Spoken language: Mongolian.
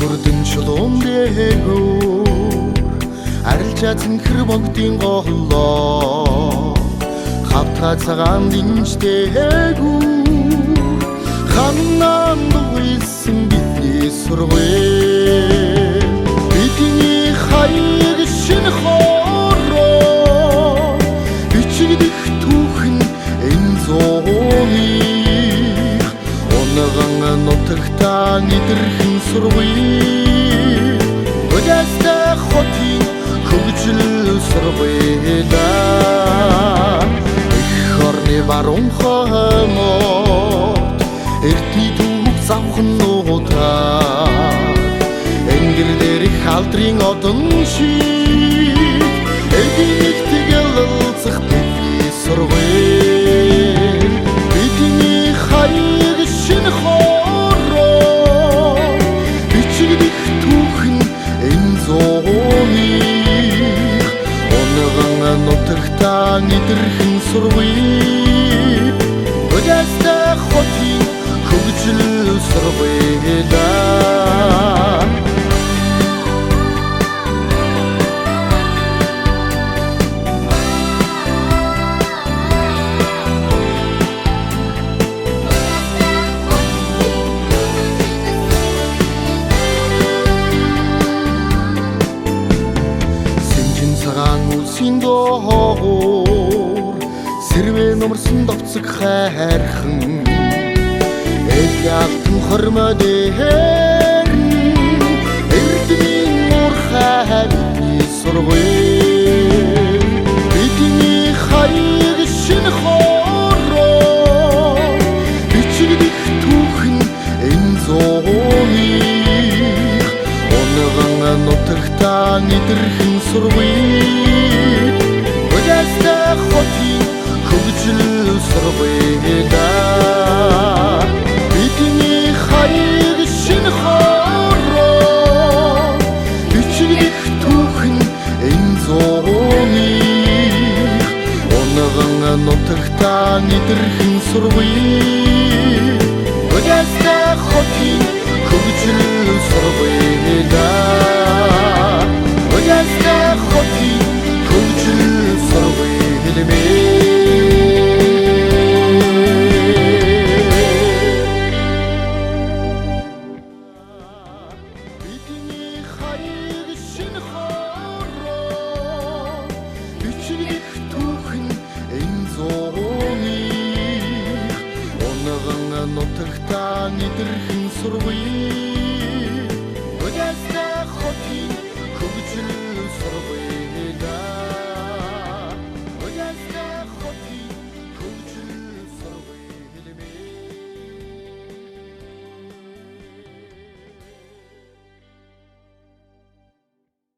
Бүрдэн чулуун дээгүүр арилжаа цэнхэр богдын голлоо хавтга цагаан динжтээгүүр ханнаан дугуйсан бидний сургуул бидний хаяг шинэ хороо бичигдэх түүхэн энэ зууных унган нутагтаа нэдэрхэн сургуул Уястай хотын хөгжил сургуулаа эх орны баруун хоймот эртний түүх завхан нуугтаа энгэр дээрх алдрын одон шиг эднийг тэгэлцэх бидний сургуул бидний хаяг шинэ хороо бичигдэх түүхэн энэ зууных унган нутагтаа нэдэрхэн сургуул Уястай хотын хөгжил сургуулаа. Сэнжин цагаан үлсийн доогуур сэрвэ нөмөрсөн довцог хайрхан эл алтан хормой дээр эрдмийн уурхай бидний сургуул бидний хаяг шинэ хороо бичигдэх түүхэн энэ зууных унган нутагтаа нэдэрхэн сургуул Уястай хотын хөгжил сургуулаа бидний хаяг шинэ хороо бичигдэх түүхэн энэ зууных унган нутагтаа нэдэрхэн сургуул Уястай хотын хөгжил сургуулаа Уястай хотын хөгжил сургуул Бидний хаяг шинэ хороо бичигдэх түүхэн энэ зууных унган нутагтаа нэдэрхэн сургуул